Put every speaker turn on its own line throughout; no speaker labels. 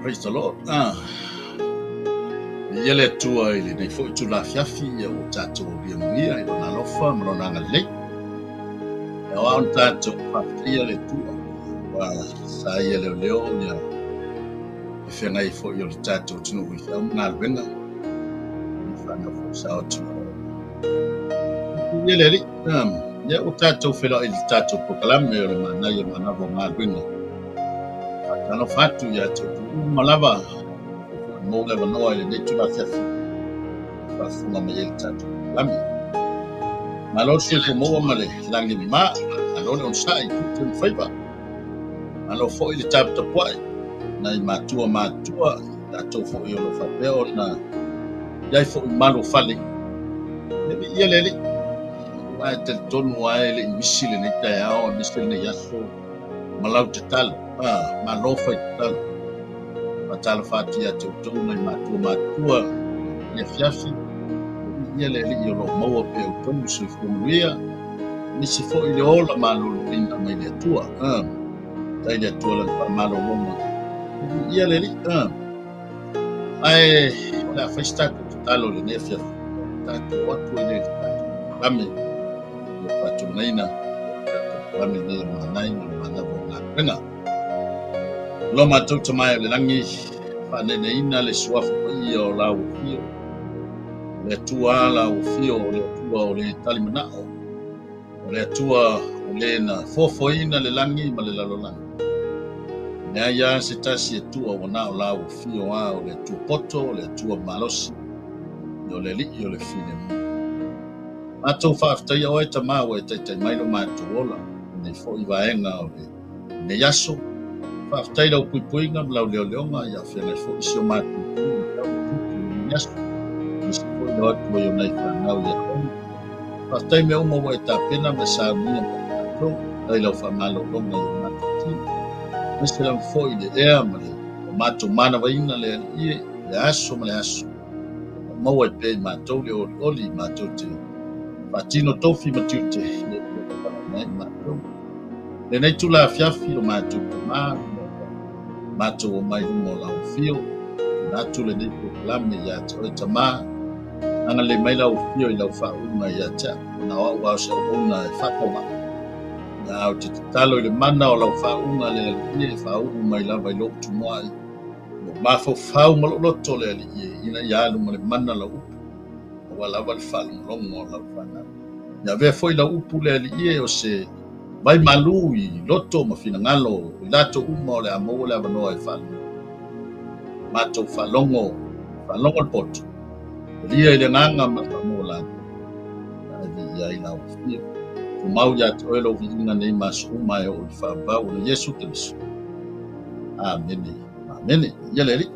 Praise the Lord. Ah. Ia le Atua i lenei foi itula afiafi ia ua tatou aulia manuia i Lona alofa ma Lona agalelei. E ao ona tatou faafetaia le Atua ua sa ia leoleo ia le feagai foi o le tatou atunuu i feau ma galuega i fanau foi sa o atunuu. Ia le Alii, ia ua tatou feiloai i le tatou polokalame o le manaia manava o galuega. Faatalofa atu ia te outou uma lava, maua le avanoa i lenei itula afiafi e faafofoga mai ai le tatou polokalame. Malo le soifua maua ma le lagi e mama, malo le onosai i tiute ma faiva. Malo foi le taputapuai nai matua matutua, i latou foi o lo o faapea ona i ai foi malu o fale. Ia viia le Alii, aua e talitonu lava e le i misi lenei taeao aemaise lenei aso ma lau tatalo. Ah, malo fai tatalo. Faatalofa atu ia te outou nai matua matutua i afiafi. Viia le Alii o lo o maua pea outou le soifua manuia, aemaise foi le ola maloloina mai le Atua. Ah, faafetai i le Atua lana faamalologa. Viia le Alii. Ah. Ae o le a fai se tatou tatalo i lenei afiafi. Tatou o atu ai lea i le tatou polokalame ia faatulagaina tatou polokalame lenei o le manaia o le manava o galuega. Lo matou Tama e o le lagi, faaneeneina le suafa paia o lau afio. O le Atua lau afio, o le Atua o le talimanao. O le Atua o le na foafoaina le lagi ma le lalolagi. E leai lava se tasi Atua ua na o lau afio lava, o le Atua poto, o le Atua malosi, o le Alii o le filemu. Matou faafetaia oe Tama ua e taitai mai lo matou ola i lenei foi vaega o lenei aso. Faafetai lau puipuiga ma lau leoleoga ia feagai foi si o matou itu ma tau tutu i lenei aso. Aemaise foi le o atu ai o nai fanau ia oe. Faafetai mea uma ua e tapena ma e saunia mo i matou, faafetai lau faamalologa i o matou tino. Aemaise lava foi le ea ma le o matou manavaina le Alii e, i le aso ma le aso. O maua ai pea i matou le olioli i matou te faatino tofi ma tiute i le Atua mai i matou. Lenei itula afiafi o matou tama, matou o mai luma o lau afio, tuuina atu lenei polokalame ia te oe tama, agalelei mai lau afio i lau faauuga ia te au, ona o au a o se auauna e faatauvaa. Ia ou te tatalo i le mana o lau faauuga le Alii e faauu mai lava i lou tumuai, lou mafaufau ma lou loto le Alii e, ina ia alu ma le mana lau upu, aua lava le faalogologo o lau fanau. Ia avea foi lau upu le Alii e o se vai malu i loto ma finagalo o i latou uma o le a maua le avanoa e faalogologo. Matou faalogo, faalogo le poto, talia i le agaga ma le faamaualalo, ae viia ai lau afio. Tumau ia te oe lou viiga nei ma aso uma e oo i le faavavau ona Iesu Keriso. Amene. Amene. Ia le Alii.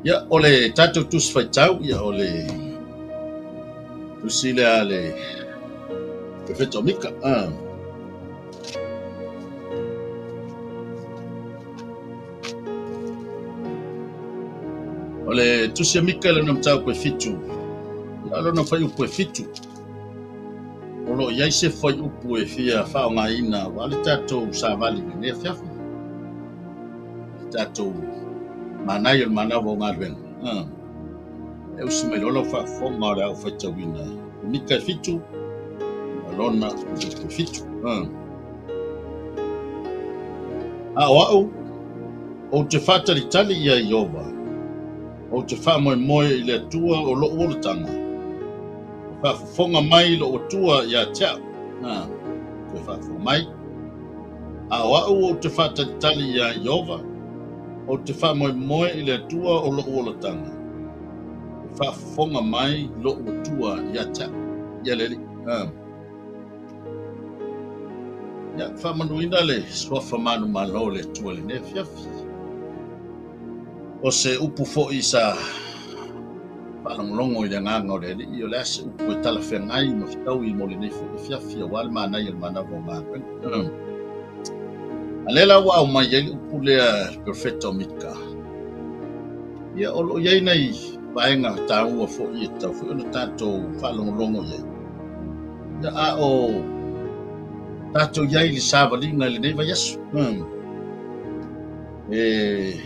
Ia, o le tatou tusi faitau, ia o le tusi lea a le Profeta o Mika. O le tusi a Mika i lona mataupu e 7, ia o lona fuaiupu e 7, o lo o i ai se fuaiupu e fia faaaogaina aua le tatou savali i lenei afiafi, le tatou manaia o le manava o galuega. E usi mai loa lau faafofoga o le a ou faitauina o Mika e 7, ma lona fuaiupu e 7. A o au, ou te faatalitali ia Ieova, ou te faamoemoe i le Atua o lou olataga, e faafofoga mai lou Atua ia te au. Toe faafofoga mai. A o au ou te faatalitali iā Ieova, ou te faamoemoe i le Atua o lou olataga, e faafofoga mai lou Atua ia te au. Ia le Alii. Ia, faamanuina le suafa manumalo o le Atua i lenei afiafi. O se upu foi sa faalogologo i le agaga o le Alii, o le a se upu e talafeagai ma fetaui mo lenei foi afiafi aua le manaia o le manava o galuega. A lea la ua aumai ai le upu lea le Perofeta o Mika, ia o lo o i ai nai vaega taua foi e tatau foi ona tatou faalogologo i ai. Ia, a o tatou i ai i le savaliga i lenei vaiaso. E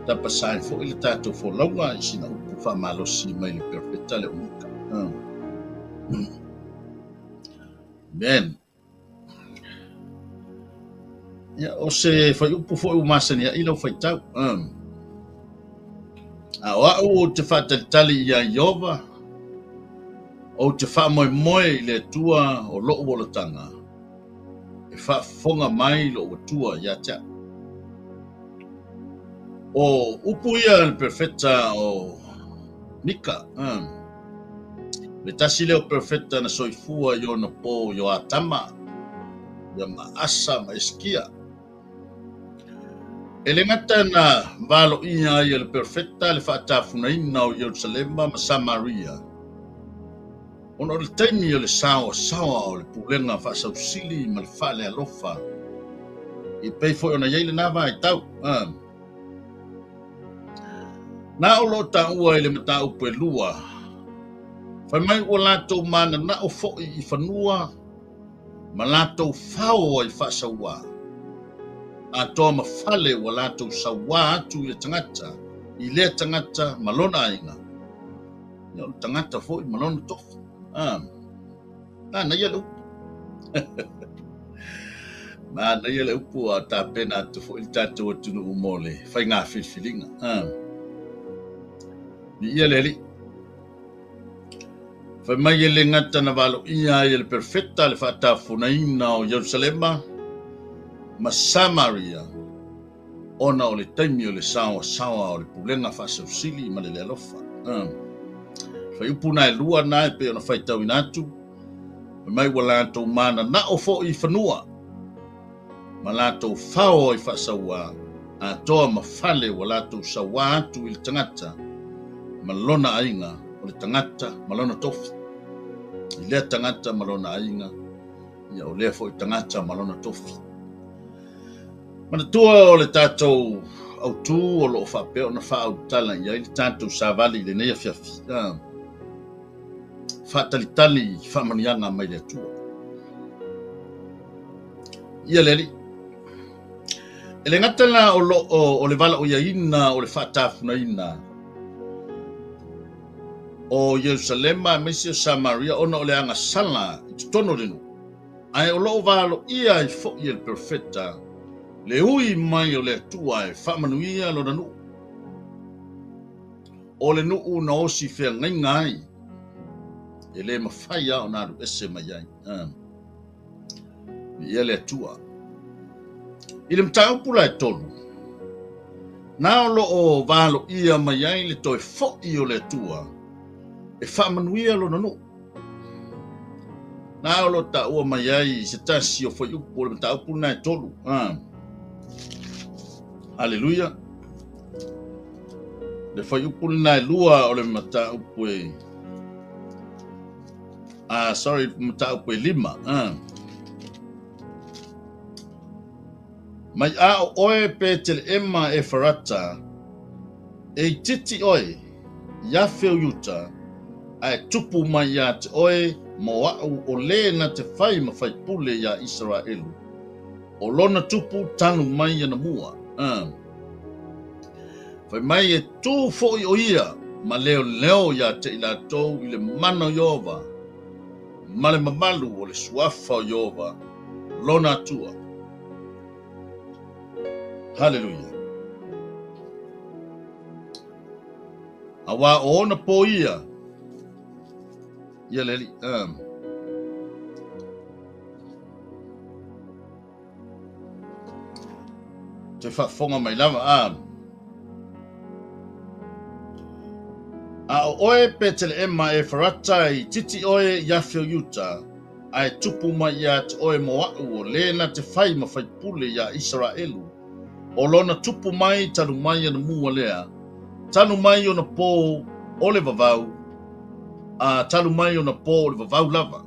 tapasa ai foi le tatou folauga i sina upu faamalosi mai le perofeta le o Mika. Amen. Ia, o se fuaiupu foi ua masani ai lau faitau. A o au ou te faatalitali iā Ieova, ou te faamoemoe i le Atua o lo'u olataga, e faafofoga mai lo'u Atua ia te a'u. O upu ia a le perofeta o Mika, le tasi lea o perofeta na soifua i ona po i Ioatama, ia ma Asa ma Esikia. E le gata na valoia ai e le perofeta le faatafunaina o Ierusalema ma Samaria, ona o le taimi o le saoasaoa o le pulega faasausili ma le faalealofa, e pei foi ona i ai lena vaitau. Na o lo o taua i le mataupu e lua, fai mai ua latou mananao foi i fanua ma latou fao ai faasauā, atoa ma fale ua latou sauā atu i le tagata, i lea tagata ma lona aiga, ia o le tagata foi ma lona tofi. Ah, manaia le upu. Manaia le upu a tapena atu foi le tatou atunuu mo le faiga filifiliga. Ah. Viia le Alii. Fai mai e le gata na valoia ai e le perofeta le faatafunaina o Ierusalema ma Samaria ona o le taimi o le saoasaoa o le pulega faasausili ma le le alofa. Fuaiupu na e lua na e pei ona faitauina atu, fai mai ua latou mananao foi i fanua ma latou fao ai faasauā atoa ma fale ua latou sauā atu i le tagata ma lona aiga, o le tagata ma lona tofi. I lea tagata ma lona aiga, ia o lea foi tagata ma lona tofi. Manatua o le tatou autū o lo o faapea ona faaulutala i ai le tatou savali i lenei afiafi. Faatalitali i faamanuiaga mai le Atua. Ia le Alii. E le gata la o lo o, o le valaoiaina o le faatafunaina o Ierusalema aemaise o Samaria ona o le agasala i totonu o le nuu, ae o lo o valoia ai foi e le perofeta le ui mai o le Atua e faamanuia lona nuu. O le nuu na osi feagaiga ai, e le mafai lava ona alu ese mai ai. Viia le Atua. I le mataupu la e tolu, na o lo o valoia mai ai le toe foi o le Atua e faamanuia lona nuu. Na o lo o taua mai ai se tasi o fuaiupu o le mataupu lena e tolu. Haleluia. Le fuaiupu lena e lua o le mataupu e ah, sorry, mataupu e lima. Mai a o oe Peteleema Efarata, e itiiti oe i afe o Iuta, ae tupu mai iā te oe mo a'u o lē na te fai ma faipule iā Isaraelu, o lona tupu talu mai anamua. Fai mai e tū foʻi ʻo ia ma leoleo iā te i latou i le mana o Ieova ma le mamalu o le suafa o Ieova lona Atua. Haleluia! Auā o ona pō ia, ia le Alii. Toe faafofoga mai lava, a. A o oe Peteleema Efarata e itiiti oe i afe o Iuta, ae tupu mai iā te oe mo a'u o lē na te fai ma faipule iā Isaraelu, o lona tupu mai talu mai anamua lea, talu mai ona pō o le vavau, a talu mai ona pō o le vavau lava.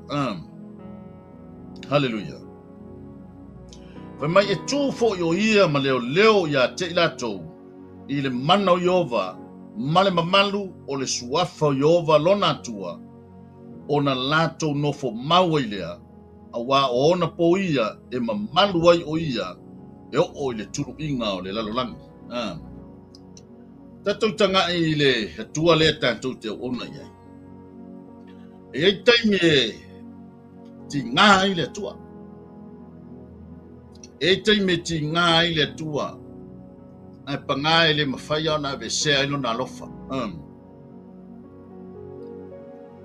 Haleluia. Fai mai e tū foʻi ʻo ia ma leoleo iā te i latou i le mana o Ieova ma le mamalu o le suafa o Ieova lona Atua, ona latou nofo mau ai lea, auā o ona pō ia e mamalu ai ʻo ia. E oo i le tuluiga o le lalolagi. Tatou tagai i le Atua lea tatou te auauna i ai. E i ai taimi e tiga ai le Atua. E i ai taimi e tiga ai le Atua, ae paga e le mafai ona aveesea ai lona alofa.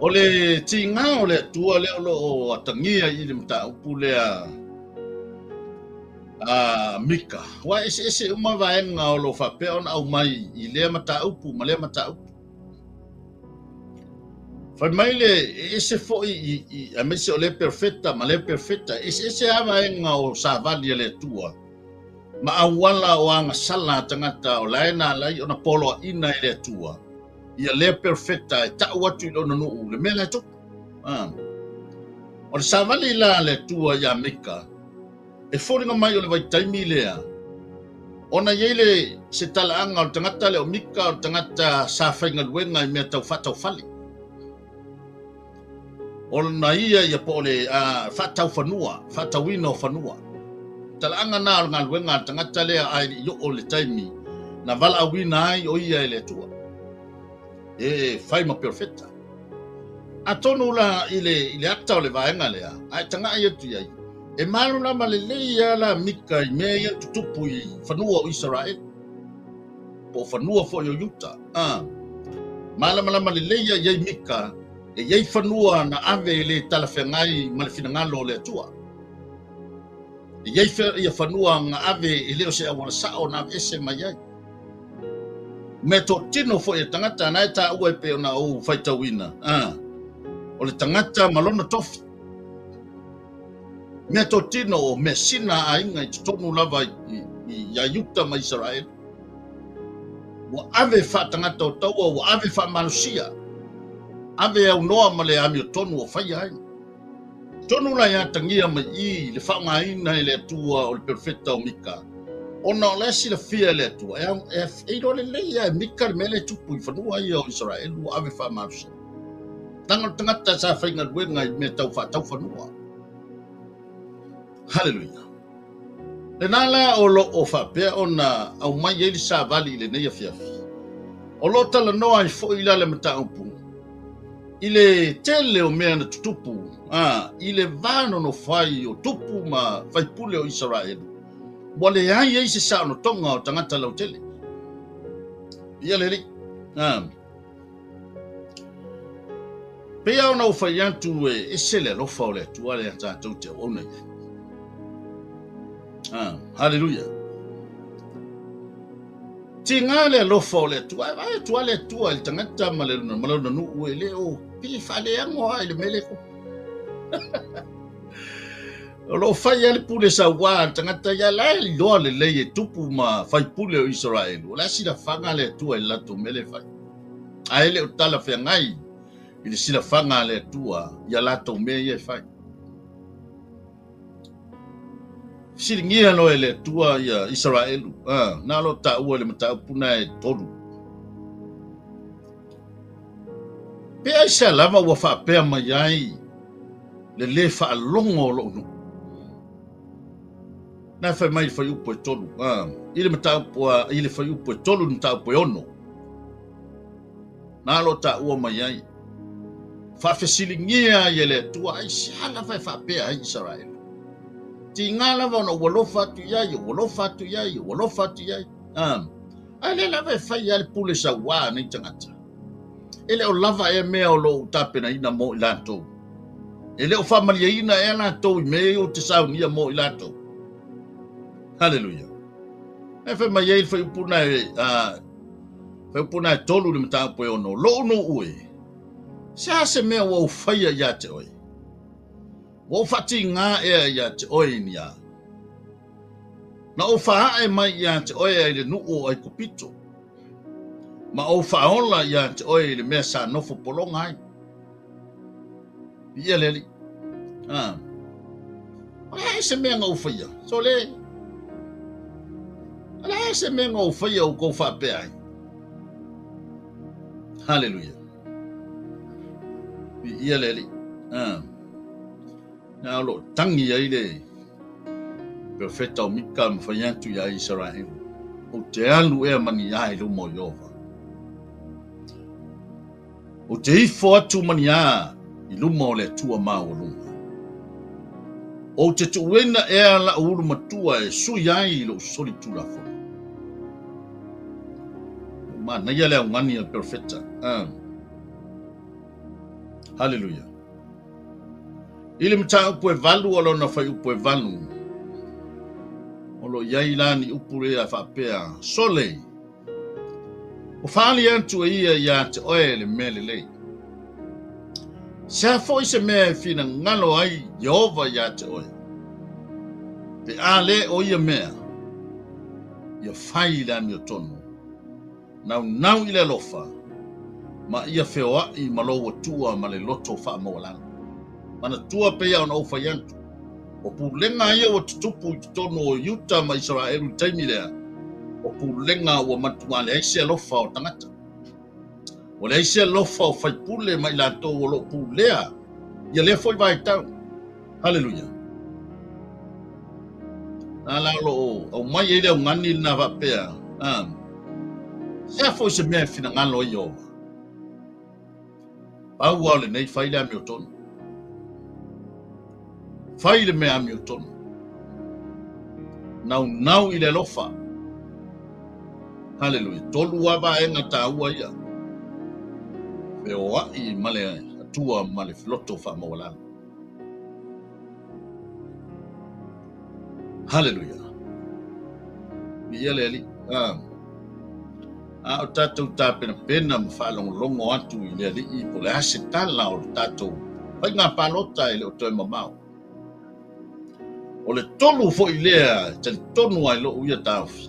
O le tiga o le Atua lea o lo o atagia i le mataupu lea a Mika, ua eseese uma vaega o lo o faapea ona aumai i lea mataupu ma lea mataupu. Fai mai le e ese foi i, aemaise o lea perofeta ma lea perofeta, e eseese lava vaega o savali a le Atua ma auala o agasala a tagata o la e na ala ai ona poloaiina e le Atua ia lea perofeta e tau atu i lona nuu le mea la e tupu. O le savali la a le Atua iā Mika, e foliga mai o le vaitaimi lea, ona i ai le se talaaga o le tagata lea o Mika o le tagata sa faigaluega i mea tau faataufale. Ona ia ia po o le faataufanua, faatauina o fanua. Talaaga na o le galuega a le tagata lea ae le i oo i le taimi na valaauina ai o ia e le Atua e fai ma perofeta. Atonu la i le, i le ata o le vaega lea, a e tagai atu i ai, e malamalama lelei lava la Mika i mea ia tutupu i fanua o Isaraelu, po o fanua foi o Iuta. Malamalama lelei ia i ai Mika, e i ai fanua na ave e le talafeagai ma le finagalo o le Atua. E i ai ia fanua na ave e le o se auala sao na aveese mai ai. Meatotino foi e tagata na e taua e pei ona ou faitauina, o le tagata ma lona tofi. Meatotino o measina a aiga i totonu lava iā Iuta ma Isaraelu. Ua ave faatagata o taua, ua ave faamalosia, ave aunoa ma le amiotonu o faia ai. Tonu la e atagia mai i le faaaogaina e le Atua o le perofeta o Mika, ona o la e silafia e le Atua, e, e iloa lelei lava e Mika le mea lea e tupu i fanua ia o Isaraelu ua ave faamalosia. Leaga o le tagata sa faigaluega i mea tau faataufanua. Haleluia. Lena la o lo o faapea ona aumai ai le savali i lenei afiafi. O lo o talanoa ai foi la le mataupu i le tele o mea na tutupu a, i le va nonofo ai o tupu ma faipule o Isaraelu, ua leai ai se saonotoga o tagata lautele. Ia le Alii. A. Pei lava ona ou fai atu e ese le alofa o le Atua lea tatou te auauna i ai. Ah, haleluia. Tiga le alofa o le Atua, e vaai atu lava le Atua i le tagata ma le ma lona nuu e le o pe faaleago lava i le mea lea e tupu. O lo o fai lava le pule sauā a le tagata ia la e iloa lelei e tupu ma faipule o Isaraelu. O le a silafaga le Atua i le latou mea lea e fai? Ae le o talafeagai i le silafaga a le Atua ia latou mea ia e fai. Fesiligia loa e le Atua ia Isaraelu, na o lo o taua i le mataupu na e 3. Pe aisea lava ua faapea mai ai le lē faalogo o lou nuu? Na e fai mai i le fuaiupu e 3, i le mataupu i le fuaiupu e 3 i le mataupu e 6. Na o lo o taua mai ai, faafesiligia ai e le Atua, aisea lava e faapea ai Isaraelu? Tiga lava ona ou alofa atu i ai, ou alofa atu i ai, ou alofa atu i ai. Ae lea lava e fai lava le pule sauā a nei tagata. E le o lava ea mea o lo o ou tapenaina mo i latou? E le o faamalieina ea latou i mea ia ou te saunia mo i latou? Haleluia. E fai mai ai le fuaiupu na e, fuaiupu na e 3 i le mataupu e 6, Lou nuu e, se a se mea ua ou faia ia te oe? Ua ou faatigā ea ia te oe i ni a? Na ou faaae mai ia te oe ai le nuu o Aikupito, ma ou faaola ia te oe i le mea sa nofo pologa ai. Viia le Alii. Ah. O le a se mea na ou faia? Sole. O le a se mea na ou faia o kou faapea ai? Haleluia. Viia le Alii. Ah. Na o lo o tangi ai le Perofeta o Mika ma fai atu iā Isaraelu, Ou te alu ea ma ni a i luma o Ieova? Ou te ifo atu ma ni a i luma o le Atua Maualuga? Ou te tuuina ea la'u ulu matua e sui ai i lou solitulafono? Ua manaia le augani a le perofeta. Haleluia. I le mataupu e valu o lona fuaiupu e valu, o lo o i ai la ni upu lea faapea, Sole, ua faaali atu e ia iā te oe le mea lelei. Se a foi se mea e finagalo ai Ieova iā te oe, pe a lē o ia mea, ia fai i le amiotonu. Naunau i le alofa, ma ia feoai ma lou Atua ma le loto faamaualalo. Manatua pei ona ou fai atu, o pulega ia ua tutupu i totonu o Iuta ma Isaraelu i le taimi lea, o pulega ua matua leai se alofa o tagata. Ua leai se alofa o faipule ma i latou o lo o pulea ia lea foi vaitau. Haleluia! Na la o lo o aumai ai le augani lena faapea, a, se a foi se mea e finagalo ai Ieova? Pau lava o lenei, fai le amiotonu. Fai le mea amiotonu. Naunau i le alofa. Haleluia. Tolu lava vaega taua ia. Feoai ma le Atua ma le loto faamaualalo. Haleluia. Viia le Alii. Ah. A o tatou tapenapena ma faalogologo atu i le Alii po o le a se tala o le tatou faiga palota e le o toe mamao. O le tolu foi lea e talitonu ai lou ia taofi,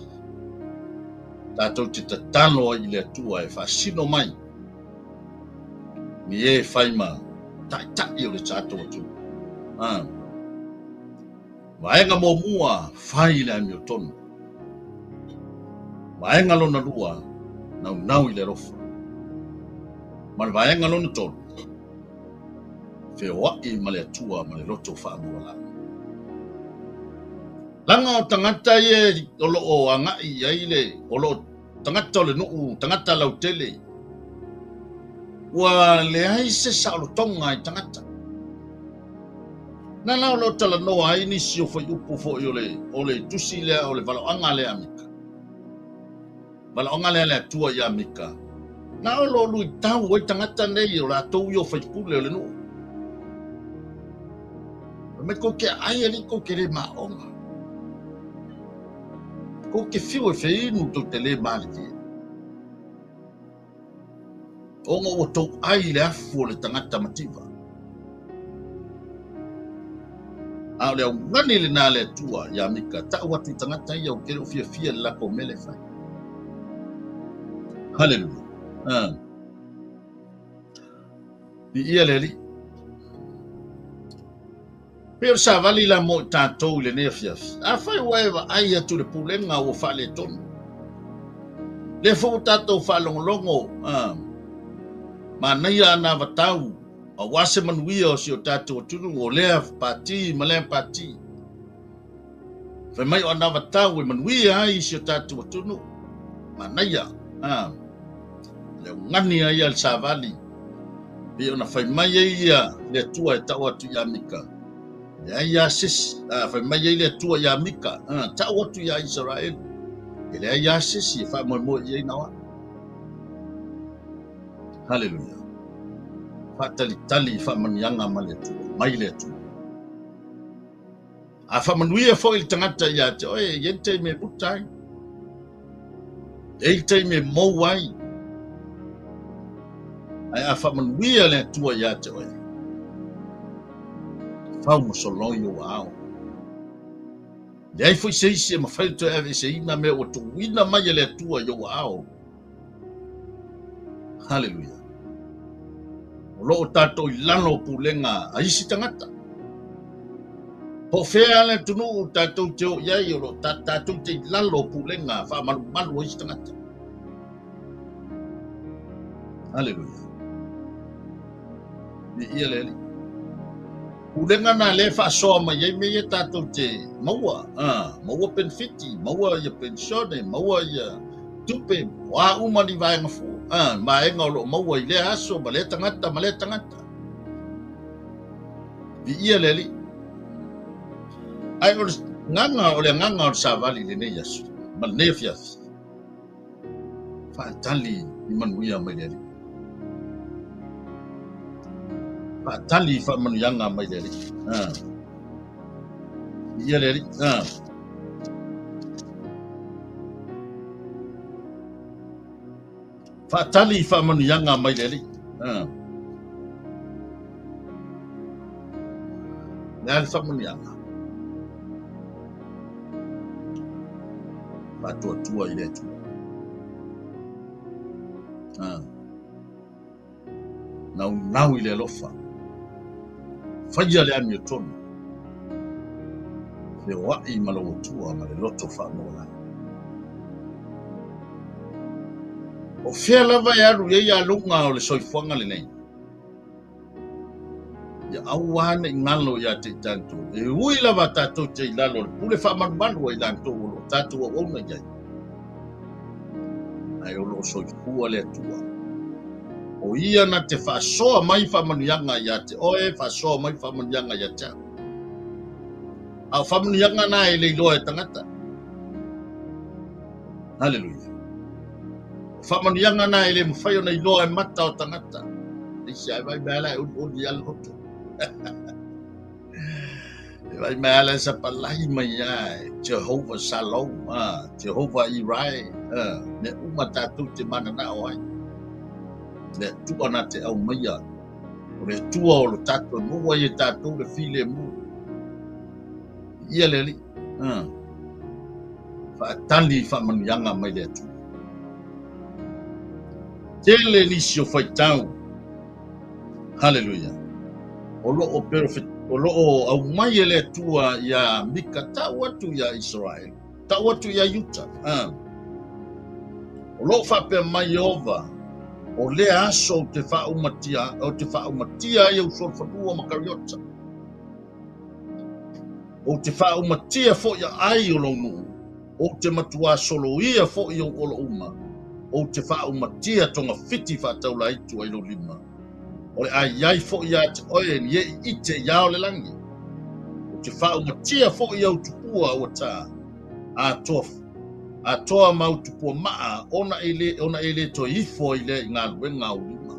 tatou te tatalo ai i le Atua e faasino mai ni e fai ma taitai o le tatou atunuu. Ah. Vaega muamua, fai le amiotonu. Vaega lona lua, naunau i le alofa. Ma le vaega lona tolu, feoai ma le Atua ma le loto faamaualalo. Leaga o tagata ia o lo o agai i ai le, o lo o tagata o le nuu, tagata lautele, ua leai se saolotoga i tagata. Na la o lo o talanoa ai nisi o fuaiupu foi o le, o le tusi lea o le valaoaga lea a Mika. Valaoaga lea a le Atua iā Mika, na o lo o luitau ai tagata nei o latou ia o faipule o le nuu. Fai mai kou te aai alii kou te le maoga. Kou te fiu e feinu tou te le malilie. Ona ua tou ai i le afu o le tagata mativa. A o le augani lena a le Atua iā Mika, tau atu i tagata ia ou te le o fiafia i le latou mele e fai. Haleluia. Ah. Viia le Alii. Pei o le savali la mo i tatou i lenei afiafi. Afai ua e vaai atu i le pulega ua faaletonu, lea foi ua tatou faalogologo, a, manaia anavatau aua se manuia o si o tatou atunuu, o lea pati ma lea pati. Fai mai o anavatau e manuia ai si o tatou atunuu. Manaia, a, le augani ai a le savali, pei ona fai mai ai ia le Atua e tau atu iā Mika, e leai lava se isi, a, fai mai ai le Atua iā Mika, a, tau atu iā Isaraelu, e leai lava se isi e faamoemoe i ai na o au. Haleluia. Faatalitali i faamanuiaga ma le Atua, mai le Atua. A faamanuia foi le tagata ia te oe, e i ai le taimi e muta ai, e i ai le taimi e mou ai. Ae a faamanuia le Atua ia te oe, fau ma soloi ou aao. Leai foi se isi e mafai ona toe aveeseina mea ua tuuina mai e le Atua i ou aao. Haleluia. O lo o tatou i lalo o pulega a isi tagata. Po o fea le atunuu tatou te o i ai, o lo o tatou te i lalo o pulega faamalumalu a isi tagata. Haleluia. Viia le Alii. Pulega na lea e faasoa mai ai mea ia tatou te maua, maua penefiti, maua ia penisione, maua ia tupe, o a uma ni vaega fua, vaega o lo o maua i lea aso ma lea tagata ma lea tagata. Viia le Alii. Ae o le agaga o le agaga o le savali i lenei aso ma lenei afiafi, faatali i manuia mai le Alii. Faatali i faamanuiaga mai le Alii. Viia le Alii. Faatali i faamanuiaga mai le Alii. Le a le faamanuiaga? Faatuatua i le Atua. Naunau i le alofa. Faia le amiotonu. Feoai ma lou Atua ma le loto faamaualalo. O fea lava e alu i ai aluga o le soifuaga lenei? Ia aua ne i galo ia te i tatou, e ui lava tatou te i lalo o le pule faamalumalu a i latou o lo o tatou auauna i ai, ae o lo o soifua le Atua. O ia na te faasoa mai faamanuiaga ia te oe, faasoa mai faamanuiaga ia te au. A o faamanuiaga na e le iloa e tagata. Haleluia. O faamanuiaga na e le mafai ona iloa e mata o tagata. Aisea e vaai mai ala e olioli ala loto. E vaai mai ala e sapalai mai ia e Jehovah Shalom, Jehovah Irai, mea uma tatou te mananao ai. Le Atua na te aumaia, o le Atua o lo tatou maua ai e tatou le filemu. Ia le Alii. Faatali i faamanuiaga mai le Atua. Tele nisi o faitau. Haleluia. O lo o o lo o aumai e le Atua iā Mika tau atu iā Isaraelu, tau atu iā Iuta. O lo o faapea mai Ieova, o lea aso ou te faaumatia, ou te faaumatia ai ou solofanua ma Kariota. Ou te faaumatia foi aai o lou nuu, ou te matuā soloia foi ou olo uma, ou te faaumatia togafiti faataulaitu ai lou lima. O le a i ai foi ia te oe ni eʻi ite i ao le lagi. Ou te faaumatia foi ou tupua ua tā, atoa, atoa ma ou tupua maa, ona e le, ona e le toe ifo ai lea i galuega a ou lima.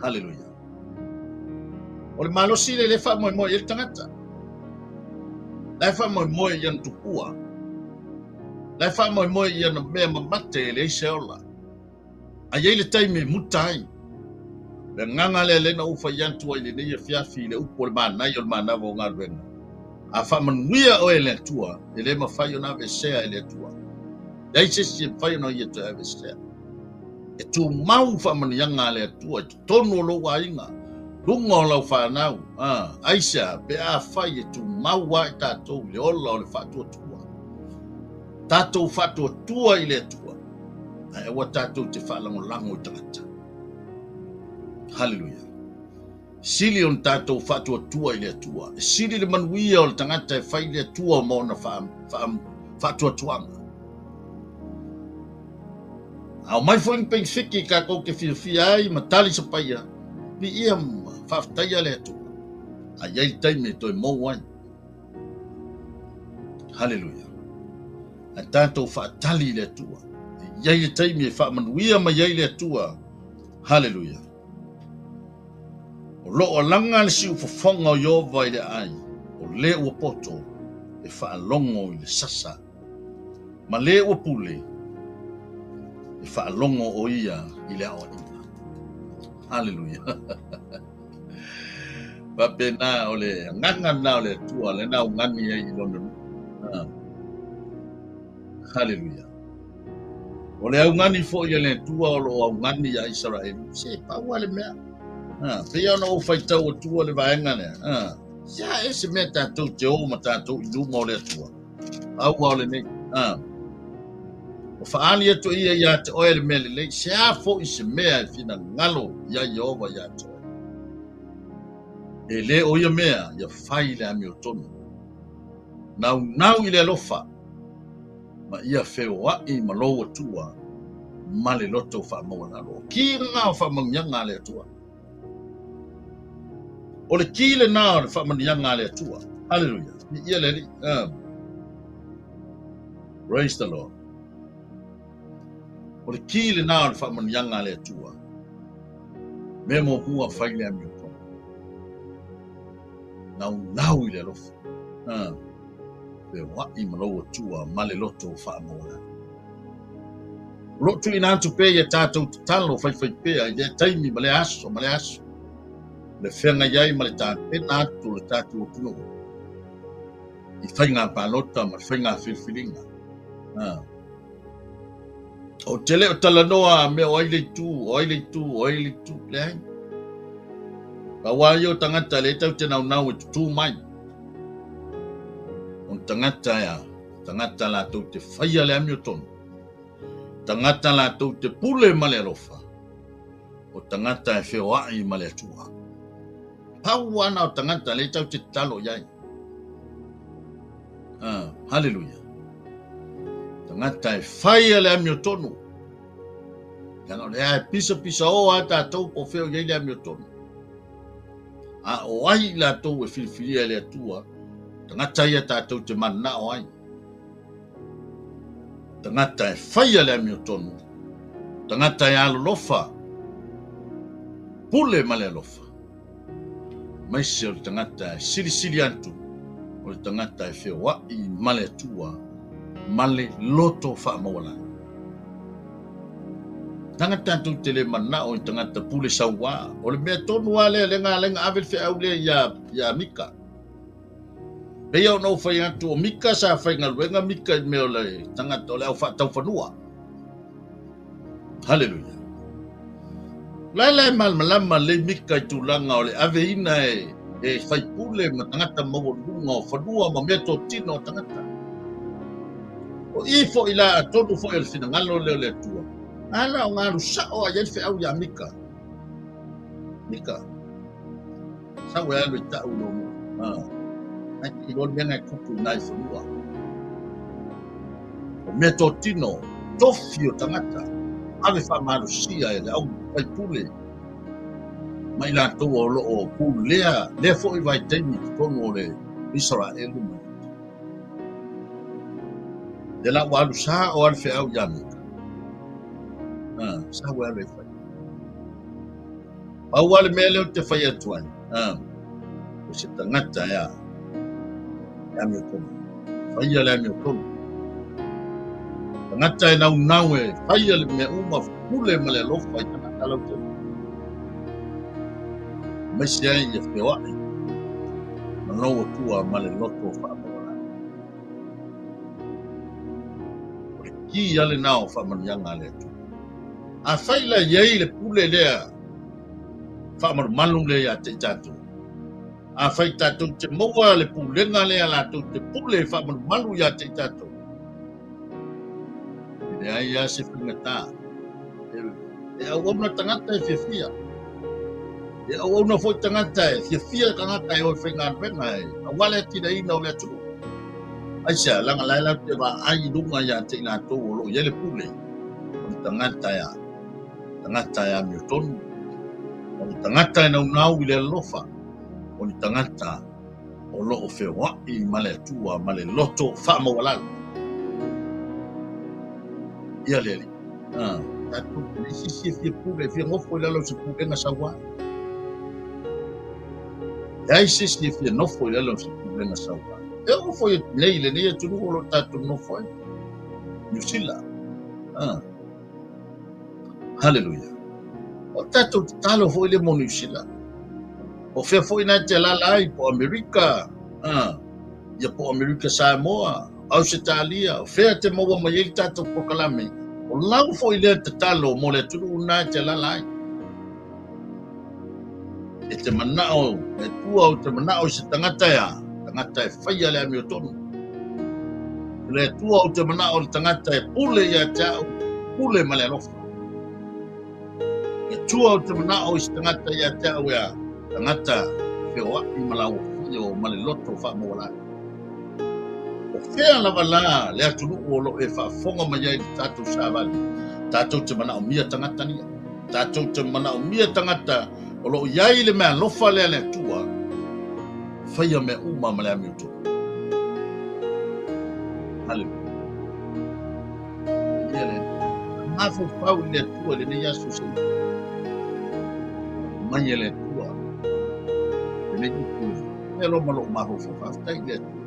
Haleluia. O le malosi lea e faamoemoe i ai le tagata. La e faamoemoe i ana tupua. La e faamoemoe i ana mea mamate e leai se ola. A i ai le taimi e muta ai. Le agaga lea lea na ou fai atu ai i lenei afiafi i le upu o le manaia o le manava o galuega. A faamanuia oe e le Atua, e le mafai ona aveesea e le Atua. Leai se isi e mafai ona ia toe aveesea. E tumau faamanuiaga a le Atua i totonu o lou aiga, luga o lau fanau, aisea pe afai e tumau lava i tatou i le ola o le faatuatua. Tatou faatuatua i le Atua, ae aua tatou te faalagolago i tagata. Haleluia. Sili ona tatou faatuatua i le Atua. E sili le manuia o le tagata e fai i le Atua ma ona faatuatuaga. A omai foi ni penefiti tatou te fiafia ai ma tali sapaia, viia ma faafetaia le Atua. A i ai le taimi e toe mou ai. Haleluia. Ae tatou faatali i le Atua. E i ai le taimi e faamanuia mai ai le Atua. Haleluia. O lo o alaga le siufofoga o Ieova i le aai, o le ua poto e faalogo i le sasa, ma le ua pule e faalogo o ia i le aoaiga. Haleluia. Faapena o le agaga lena o le Atua, lena augani ai i lona nuu. Haleluia. O le augani foi a le Atua o lo o augani iā Isaraelu, se pau lava le mea. Pei ona ou faitau atua le vaega lea. Se a e se mea tatou te o ma tatou i luma o le Atua. Pau lava o lenei. Ua faaali atu e ia ia te oe le mea lelei, se a foi se mea e finagalo iā Ieova ia te oe. E le o ia mea ia fai le amiotonu. Naunau i le alofa ma ia feoai ma lou Atua ma le loto faamaualalo. O ki lena o faamanuiaga a le Atua. O le ki lena o le faamanuiaga a le Atua. Haleluia. Viia le Alii. Praise the Lord. O le ki lena o le faamanuiaga a le Atua. Mea muamua fai le amiotonu. Naunau i le alofa. Feoai ma lou Atua ma le loto faamaualalo. O lo o tuuina atu pea ia tatou tatalo faifaipea i lea taimi ma lea aso ma lea aso, le feagai ai ma le tapena atu o le tatou atunuu i faiga palota ma le faiga filifiliga. Ou te le o talanoa mea o ai le itu, o ai le itu, o ai le itu. Leai. Pau lava ia o tagata lea tatou te naunau e tutū mai. O tagata ea, tagata latou te faia le amiotonu, tagata latou te pule ma le alofa, o tagata e feoai ma le Atua. Pau lava na o tagata lea tatou te tatalo i ai. Ah, haleluia. Tagata e faia le amiotonu. Leaga o lea e pisapisa o lava tatou po o fea o i ai le amiotonu. A o ai i latou e filifilia e le Atua, tagata ia tatou te mananao ai. Tagata e faia le amiotonu, tagata e alolofa, pule ma le alofa. Aemaise o le tagata e silisili atu, o le tagata e feoai ma le Atua ma le loto faamaualalo. Leaga tatou te le manao i tagata pule sauā. O le mea tonu lava lea, lea na ala ai ona ave le feau lea ia, ia Mika. Pei ona ou fai atu, o Mika sa faigaluega Mika i mea o le tagata o le au faataufanua. Haleluia. O la e malamalama lelei Mika i tulaga o le aveina e, e faipule ma tagata maualuluga o fanua ma mea totino o tagata. O i foi la atonu foi o le finagalo lea o le Atua. A la o galu sao a i ai le feau ia Mika. Mika. Sau e alu e tau i lou nuu. Ai te iloa le mea na e tupu i nai fanua. O mea totino, tofi o tagata, ave faamalosia e le au faipule ma i latou o lo o pulea lea foi vaitaimi i totonu o le Isaraelu ma Iuta. Lea la ua alu sao lava le feau ia Mika. Sau e alu e fai. Pau lava le mea lea ou te fai atu ai, o se tagata ea, e amiotonu. Faia le amiotonu. Tagata e naunau e faia le mea uma, pule ma le alofa i tagata lautele. Aemaise ai ia feoai ma lou Atua ma le loto faamaualalo. O le ki lava lena o faamanuiaga a le Atua. Afai la i ai le pule lea faamalumalu lea ia te i tatou, afai tatou te maua le pulega lea latou te pule faamalumalu ia te i tatou, e leai lava se faigata. E auauna tagata e fiafia. E auauna foi tagata e fiafia tagata e o e faigaluega e aua le atinaeina o le atunuu. Aisea, leaga la e latou te vaai i luga ia te i latou o lo o i ai le pule, o le tagata e a? Tagata e amiotonu, o le tagata e naunau i le alofa, o le tagata o lo o feoai ma le Atua ma le loto faamaualalo. Ia le Alii. Ah, tatou te leai se isi e fia pule, e fia nofo i lalo o se pulega sauā. Leai se isi e fia nofo i lalo o se pulega sauā. E oo foi nei i lenei atunuu o lo o tatou nofo ai, Niu Sila. Ah. Haleluia. O tatou tatalo foi lea mo Niu Sila. O fea foi na e te alaala ai, po o Amerika, ah, ia po o Amerika Samoa, Ausetalia, o fea te maua mai ai le tatou polokalame, o lau foi lea tatalo mo le atunuu na e te alaala ai. E te manao, le Atua ou te manao i se tagata e a, tagata e faia le amiotonu. O le Atua ou te manao i le tagata e pule ia te au, pule ma le alofa. Le Atua ou te manao i se tagata ia te au e a, tagata feoai ma lauofio ma le loto faamaualalo. O fea lava la le atunuu o lo o e faafofoga mai ai i le tatou savali, tatou te manaomia tagata ia. Tatou te manaomia tagata o lo o i ai le meaalofa lea a le Atua, faia mea uma ma le amiotonu. Haleluia. Ia le mafaufau i le Atua i lenei aso se mai e le Atua lenei upu e alo ma lou mafaufau faafetai i le Atua.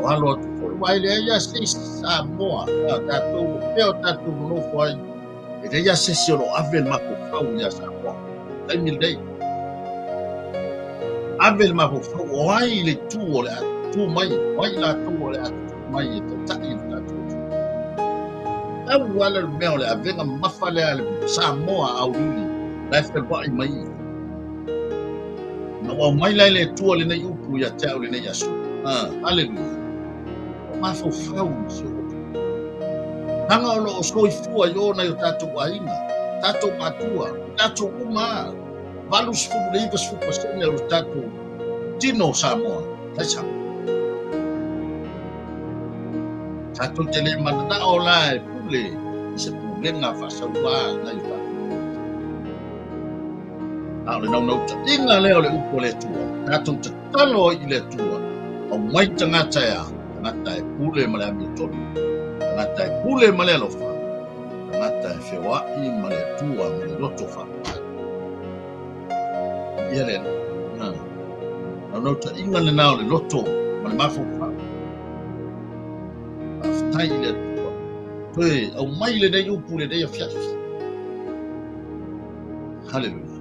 O alo atu foi, aua e leai lava se isi Samoa a tatou o fea o tatou nonofo ai, e leai lava se isi o lo o ave le mafaufau ia Samoa. Taimi lenei, ave le mafaufau o ai le itu o le a tu mai, o ai latou o le a tu mai e taitai le tatou atunuu. Tau lava le mea o le avega mamafa lea a le Samoa auliuli la e feluai mai i. Na ua aumai la e le Atua lenei upu ia te au lenei aso. Ah, haleluia. O mafaufau i si ou atunuu. Leaga o lo o soifua i o nai o tatou aiga, tatou matua, tatou uma lava, 80 i le 90% o le tatou tino o Samoa, tai Samoa. Tatou te le mananao la e pule i se pulega faasaua nai o tatou. A o le naunautaiga lea o le upu a le Atua, tatou tatalo ai i le Atua, aumai tagata e a? Tagata e pule ma le amiotonu, tagata e pule ma le alofa, tagata e feoai ma le Atua ma le loto faamagalo. Ia le na. Naunautaiga lena o le loto ma le mafaufau. Faafetai i le Atua. Toe aumai lenei upu lenei afiafi. Haleluia.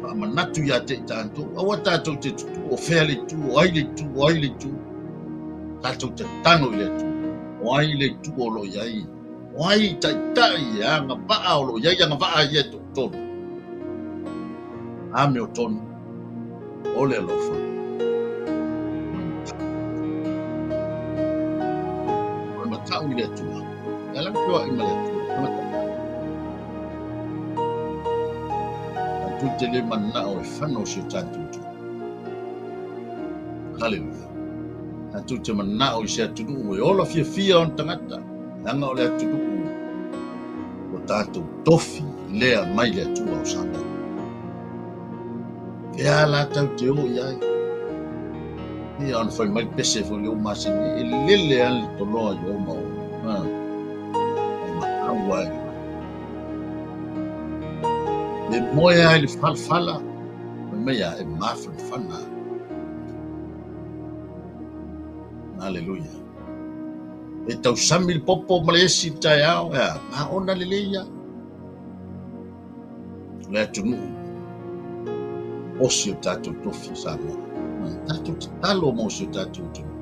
Faamanatu ia te i tatou, aua tatou te tutu o fea le itu, o ai le itu, o ai le itu. Tatou tatalo i le Atua, o ai le itu o lo o i ai, o ai taitai e agavaa o lo o i ai agavaa ia e toatolu. Amiotonu, o le alofa. O le matau i le Atua. E ala feoai ma le Atua. Tagata. Tatou te le mananao e fano si o tatou atunuu. Haleluia. Tatou te mananao i se atunuu e ola fiafia ona tagata, leaga o le atunuu o tatou tofi lea mai le Atua o Samoa. Fea la tau te o i ai? Ia ona fai mai le pese foi le o masani, e lele lava le toloa i o ma o. Ha. E maau ai. E moe ai le falafala, fai mai a, e mafanafana. Aleluia. E tausami le popo ma le esi i le taeao, e a, maona lelei ia. Le atunuu o si o tatou tofi o Samoa. Tatou tatalo mo si o tatou atunuu.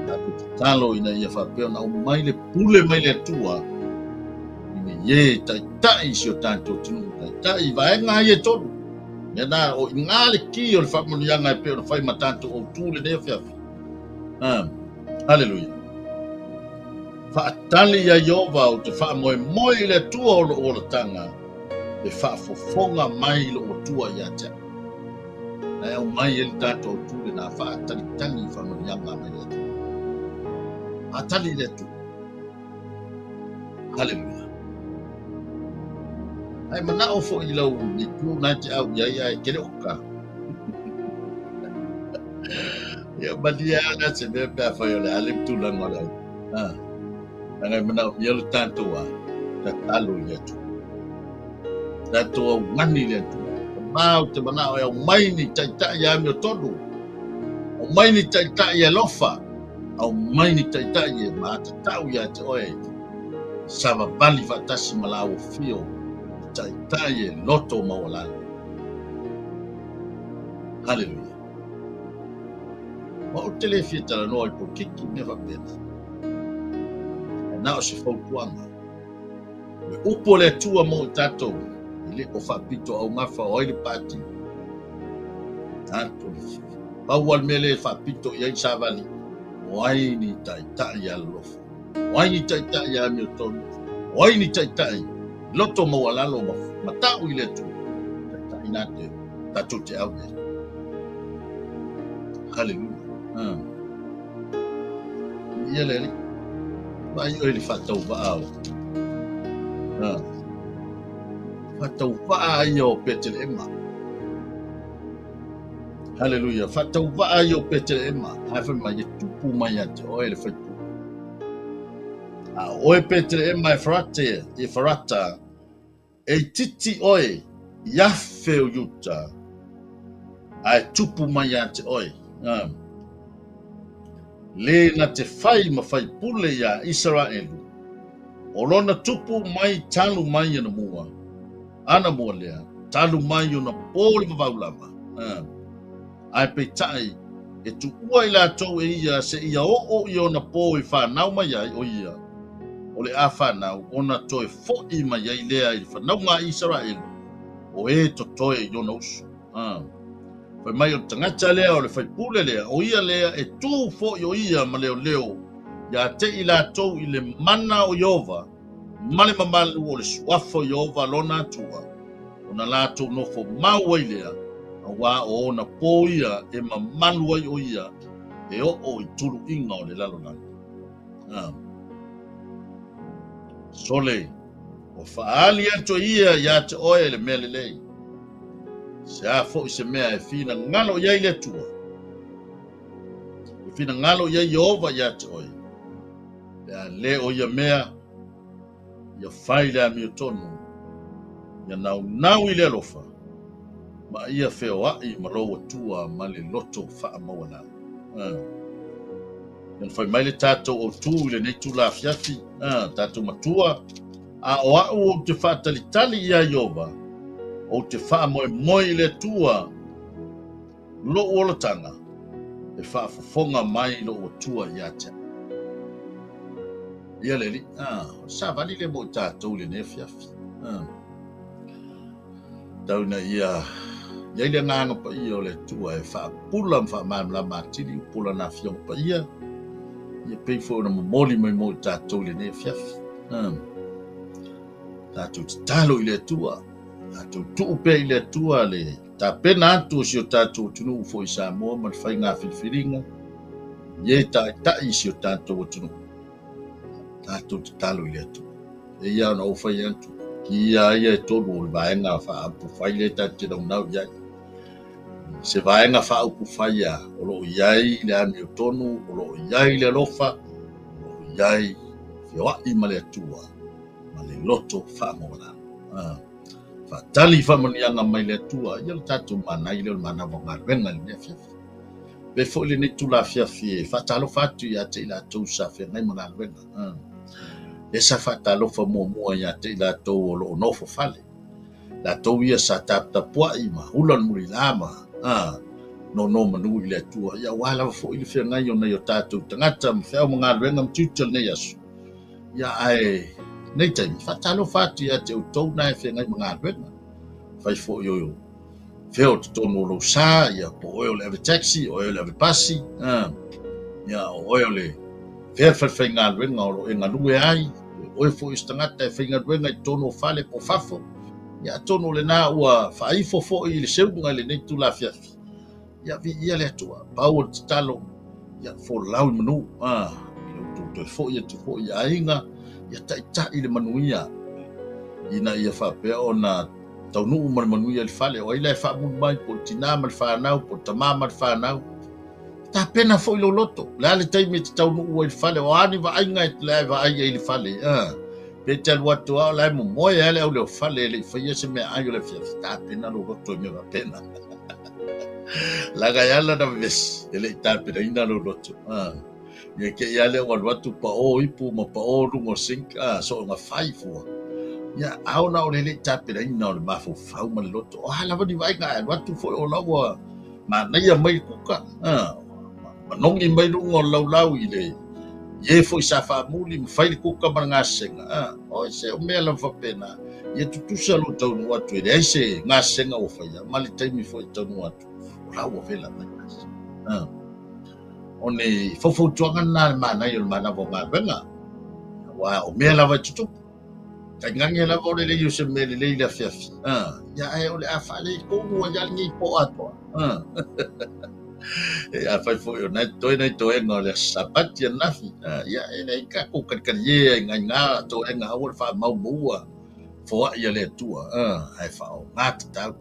Tatou tatalo ina ia faapea ona aumai le pule mai le Atua ina ia e taitai si o tatou atunuu, taitai i vaega ia e tolu. Mea na, o i ina le ki o le faamanuiaga e pei ona fai ma tatou autu lenei afiafi. Haleluia. Faatali ia Ieova, ou te faamoemoe i le Atua o lou olataga, e faafofoga mai lou Atua ia te au. Na e aumai ai le tatou autu lena, faatalitali i faamanuiaga mai le Atua. Faatali i le Atua. Haleluia. Ae manao foi i lau itu na e te au i ai ae te le o ka. Ia malie lava la se mea pe afai o le a le tulaga o le au. Ha. Leaga e manaomia le tatou a tatalo i le Atua. Tatou augani i le Atua. Mamao te manao e aumai ni taitai e amiotonu. Aumai ni taitai e alofa. Aumai ni taitai e matatau ia te oe. Savavali faatasi ma laua fio i taitai e loto maualalo. Haleluia. Ou te le fia talanoa i polokiki mea faapena. Ae na o se fautuaga. O le upu a le Atua mo i tatou, e le o faapito augafa o ai le pati. Tatou pau lava le mea lea e faapito i ai le savali, o ai ni taitai alolofa, o ai ni taitai amiotonu, o ai ni taitai loto maualalo ma matau i le Atua, taitai lena te tatou te au i ai. Haleluia. Ia le Alii. Vaai oe i le faatauvaa o faatauvaa ia o Peteleema. Haleluia. Faatauvaa ia o Peteleema. Ae fai mai, e tupu mai ia te oe le faipule. A o oe Peteleema Efarate, Efarata, e itiiti oe i afe o Iuta, ae tupu mai ia te oe. Le na te fai ma faipule iā Isaraelu, o lona tupu mai talu mai anamua, anamua lea, talu mai ona po le vavau lava. Ae peitai, e tuua i latou e ia seia oo i ona po i fanau mai ai o ia, o le a fanau, ona toe foʻi mai ai lea i le fanauga a Isaraelu, o e totoe i ona uso. Fai mai o le tagata lea, o le faipule lea, o ia lea e tu foi o ia ma leoleo ia te i latou i le mana o Ieova ma le mamalu o le suafa o Ieova lona Atua, ona latou nofo mau ai lea, auā o ona po ia e mamalu ai o ia e oo i tuluiga o le lalolagi. Sole, ua faaali atu e ia ia te oe le mea lelei. Se a foi se mea e finagalo i ai le Atua, e finagalo i ai Ieova ia te oe, pe a le o ia mea, ia fai le amiotonu, ia naunau i le alofa, ma ia feoai ma lou Atua ma le loto faamaualalo. Ia na fai mai le tatou autū i lenei itula afiafi, tatou matua, a o au ou te faatalitali iā Ieova, ou te faamoemoe i le Atua lou olataga, e faafofoga mai lou Atua ia te au. Ia le Alii, o le savali lea mo i tatou i lenei afiafi. Tau ina ia i ai le agaga paia o le Atua e faapula ma faamalamalama atili upu o Lana Afioga Paia, ia pei foi ona momoli mai mo i tatou i lenei afiafi. Tatou tatalo i le Atua, tatou tuu pea i le Atua le tapena atu o si o tatou atunuu foi i Samoa ma le faiga filifiliga, i e taitai i si o tatou atunuu. Tatou tatalo i le Atua. E ia ona ou fai atu, ki ia ia e tolu o le vaega faaupufai lea tatou te naunau i ai. Se vaega faaupufai a o lo o i ai le amiotonu, o lo o i ai le alofa, o lo o i ai feoai ma le Atua ma le loto faamaualalo. Faatali faamanuiaga mai le Atua, ia le tatou manai lea o le manava o galuega i lenei afiafi. Avea foi lenei itula afiafi e faatalofa atu ia te i latou sa feagai ma galuega. Lea sa faatalofa muamua ia te i latou o lo o nofo fale. Latou ia sa taputapuai ma hula le mulila ma nono manu i le Atua. Ia aua lava foi le feagai o nai o tatou tagata ma feau ma galuega ma tiute o lenei aso. Ia ae nei taimi, faatalofa atu ia te outou na e feagai ma galuega. Fai foi o fea o totonu o lou sa, ia po o oe o le ave taxi, o oe o le ave pasi, ia o oe o le fea le falefaigaluega o lo o e galue ai, o oe foi o se tagata e faigaluega i totonu o fale po o fafo, ia atonu o lena ua faaifo foi i le seuga i lenei itula afiafi. Ia viia le Atua, pau o le tatalo, ia folau i manu, i lo outou toe foi atu foi i aiga, ia taitai le manuia, ina ia faapea ona taunuu ma le manuia i le fale. O ai la e faamuli mai, po o le tinā ma le fanau, po o le tamā ma le fanau. Tapena foi lou loto, o le a le taimi e te taunuu ai i le fale, o a ni vaaiga e la e vaai ai i le fale, pe te alu atu lava o la e momoe lava le auleofale e le i faia se meaai o le afiafi, tapena lou loto i mea faapena. Leaga e ala ona vevesi, e le i tapenaina lou loto. Ia te i lava lea ua alu atu pao ipu ma pao luga o sink, soona fai fua. Ia, a ona o le le i tapenaina o le mafaufau ma le loto. O a lava ni vaaiga, ae alu atu foi o la ua manaia mai le kuka, manogi mai luga o le laulau i le i e foi sa faamuli ma fai le kuka ma le gasega. Oi se o mea lava faapena. Ia tutusa lou taunuu atu e leai se gasega ua faia ma le taimi foi e taunuu atu o la ua vela mai gasega. O ni faufautuaga lena a le manaia o le manava o galuega, aua o mea lava e tutupu. Tainane lava o le lelei o se mea lelei i le afiafi. Ia ae o le a faaletonu ai lava lenei po atoa. E afai foi o nai totoe nai toega o le Aso Sapati ananafi, ia e leai tatou kalikalie ai nai na toega aua le faamaumaua foai a le Atua, ae faaaoga tatau.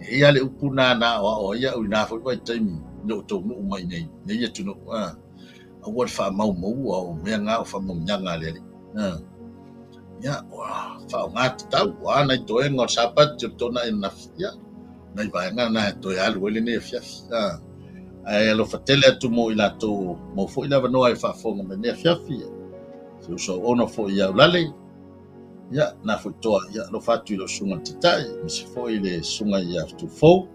E i ai lava le upu lena na aoao ai au i na foi vaitaimi ina ua taunuu mai i nei atunuu, aua le faamaumaua o mea na o faamanuiaga a le Alii. Ia, ua faaaoga tatau, o a nai toega o le Sapati o le Toonai ananafi, ia, nai vaega na e toe alu ai lenei afiafi. Ae alofa tele atu mo i latou maua foi le avanoa e faafofoga mai lenei afiafi. Si ou uso auauna foi ia Aulale, ia, na foi toa, ia, alofa atu i lau susuga i le Taitai, aemaise foi le susuga ia Fetufou.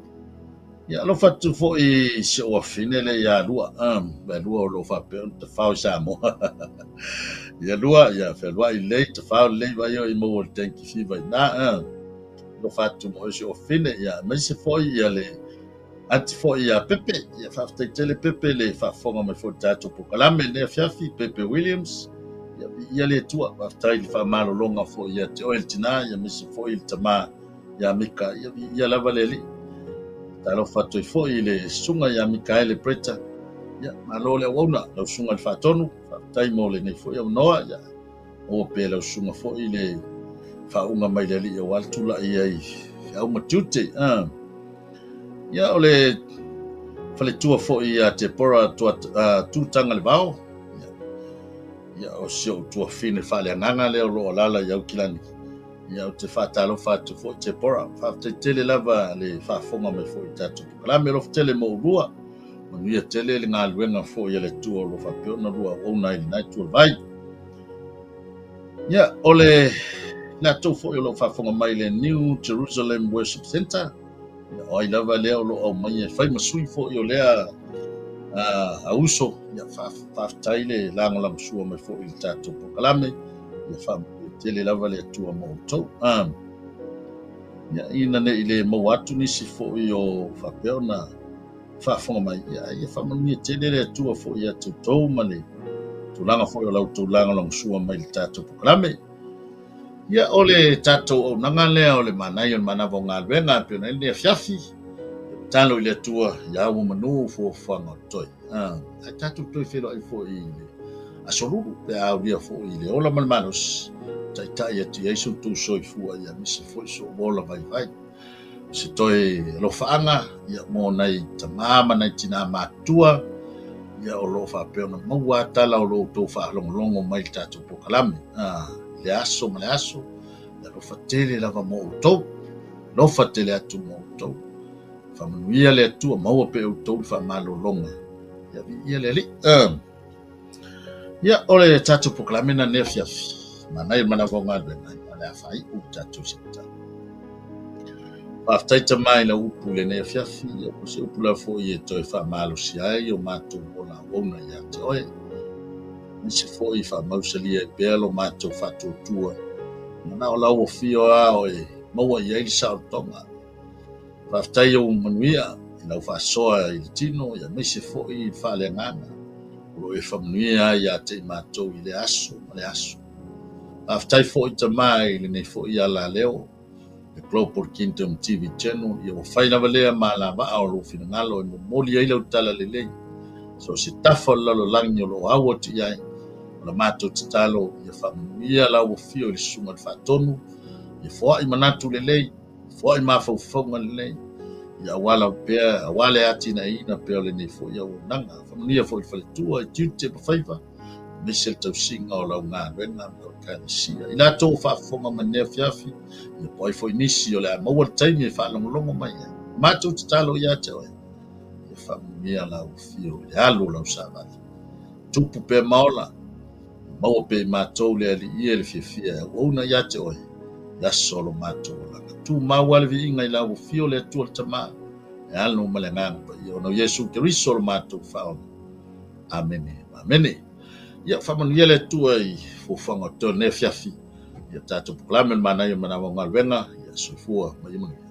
Ia, alofa atu foi i si ou afine lea ia Lua, Lua o lo o faapea ona tafao i Samoa. Ia Lua, ia fealuai lelei, tafao lelei, vaai o i maua le dengue fever i ina. Alofa atu mo si ou afine, ia, aemaise foi ia le aunty foi ia Pepe. Ia, faafetai tele Pepe le faafofoga mai foi i le tatou polokalame i lenei afiafi, Pepe Williams. Ia, viia le Atua, faafetai i le faamalologa foi ia te oe le tina, ia aemaise foi le tama ia Mika, ia viia lava le Alii. Talofa atu ai foi i le susuga ia Mikaele Bretta. Ia, malo le auauna, lau susuga i le Faatonu, faafetai mo lenei foi avanoa. Ia, maua pea lau susuga foi le faauuga mai le Alii aua le tulai ai feau ma tiute. Ia, o le faletua foi ia Tepora Tutagalevao. Ia, o si ou tuafine faaleagaga lea o lo o alaala i Aukilani. Ia, ou te faatalofa atu foi Tepora. Faafetai tele lava le faafofoga mai foi i tatou polokalame. Alofa tele mo oulua. Manuia tele le galuega foi a le Atua o lo o faapea ona lua auauna ai i lena itu o le vai. Ia, o le latou foi o lo o faafofoga mai i le New Jerusalem Worship Center. Ia, o ai lava lea o lo o aumaia e fai ma sui foi o lea auso. Ia, faafetai le lagolagosua mai foi i le tatou polokalame. Ia faamanuia tele lava le Atua mo outou. Ia, ina ne i le maua atu nisi foi o faapea ona faafofoga mai, ia, ia faamanuia tele le Atua foi ia te outou ma le tulaga foi o la outou lagolagosua mai i le tatou polokalame. Ia, o le tatou auaunaga lea o le manaia o le manava o galuega e pei ona i ai lenei afiafi, ia tatalo i le Atua ia ua manu fuafuaga o totoe. Ae tatou toe feiloai foi i le Aso Lulu pe a aulia foi i le ola ma le malosi, taitai atu i ai so outou soifua ia aemaise foi sou ola vaivai. O se toe alofaaga ia mo nai tama ma nai tinā matutua ia o lo o faapea ona maua lava tala o lo outou faalogologo mai i le tatou polokalame i le aso ma le aso. Ia alofa tele lava mo outou, alofa tele atu mo outou. Faamanuia le Atua, maua pea e outou le faamalologa. Ia viia le Alii. Ia, o le tatou polokalame lena nei afiafi. Manaia le manava o galuega, o le a faaiu le tatou semitala. Faafetai Tama i lau upu i lenei afiafi, ia o se upu lava foi e toe faamalosia ai o matou ola auauna ia te oe. Aemaise foi faamausalia ai pea lo matou faatuatua, manao lau afio lava e maua i ai le saolotoga. Faafetai ou manuia i lau faasoa i le tino aemaise foi i le faaleagaga o lo o e faamanuia ai ia te i matou i lea aso ma lea aso. Faafetai foi Tama i lenei foi alaleo, le Global Kingdom TV Channel, ia ua fai lava lea ma alavaa o lou finagalo e momoli ai lau talalelei so o se tafa o le lalolagi o lo o au atu i ai. O la matou tatalo ia faamanuia lau afio i le Susuga i le Faatonu, ia foai manatu lelei, Foai mafaufauga lelei, ia aua lava pea, aua le atinaeina pea o lenei foi auaunaga. Faamanuia foi i le faletua, i tiute ma faiva, aemaise le tausiga o lau galuega ma lau Ekalesia. I latou o faafofoga mai lenei afiafi, ia po o ai foi nisi o le a maua le taimi e faalogologo mai ai. Matou tatalo ia te oe, ia faamanuia lau afio i le alu o lau savali. Tupu pea ma ola. Maua pea i matou le Alii e le fiafia e auauna ia te oe i aso o lo matou olaga. Tumau lava le viiga i lau afio le Atua le Tama, le Alo ma le Agaga Paia, ona o Iesu Keriso lo matou Faaola. Amene ma amene. Ia, faamanuia le Atua i fuafuaga o totoe o lenei afiafi, ia tatou polokalame o le manaia o manava o galuega, ia soifua ma ia manuia.